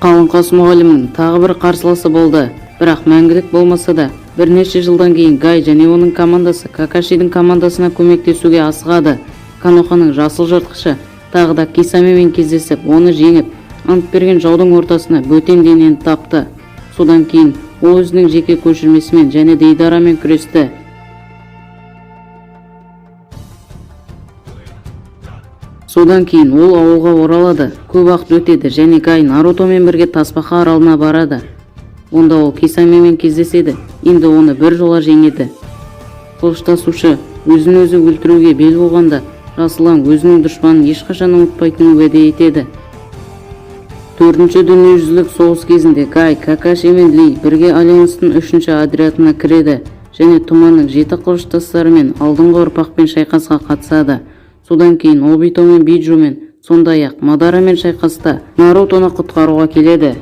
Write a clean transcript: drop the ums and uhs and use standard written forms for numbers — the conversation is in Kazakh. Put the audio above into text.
Қалың қас мұғалімнің тағы бір қарсыласы болды, бірақ мәңгілік болмаса да, бірнеше жылдан кейін Гай және оның командасы Какашидің командасына көмектесуге асығады. Коноханың жасыл жыртқышы тағы да Кисамемен кездесіп, оны жеңіп, ант берген жаудың ортасына бөтен денені тапты. Содан кейін ол өзінің жеке көшірмесімен және Дейдарамен күресті. Содан кейін ол ауылға оралады. Көп уақыт өтеді және Гай Нарутомен бірге Тасбақа аралына барады. Онда ол Кисамемен кездеседі, енді оны бір жола жеңеді. Қылыштасушы өзін өзі өлтіруге бел буғанда, жасыл аң өзінің дұшпанын ешқашан ұмытпайтынын уәде етеді. Төртінші дүниежүзілік соғыс кезінде Гай, Какаши мен Ли бірге Альянстың үшінші отрядына кіреді және Тұманның жеті қылыштастарымен алдыңғы ұрпақпен шайқасқа қатысады. Содан кейін Обито мен Биджумен, сондай-ақ Мадарамен шайқаста Нарутоны құтқаруға келеді.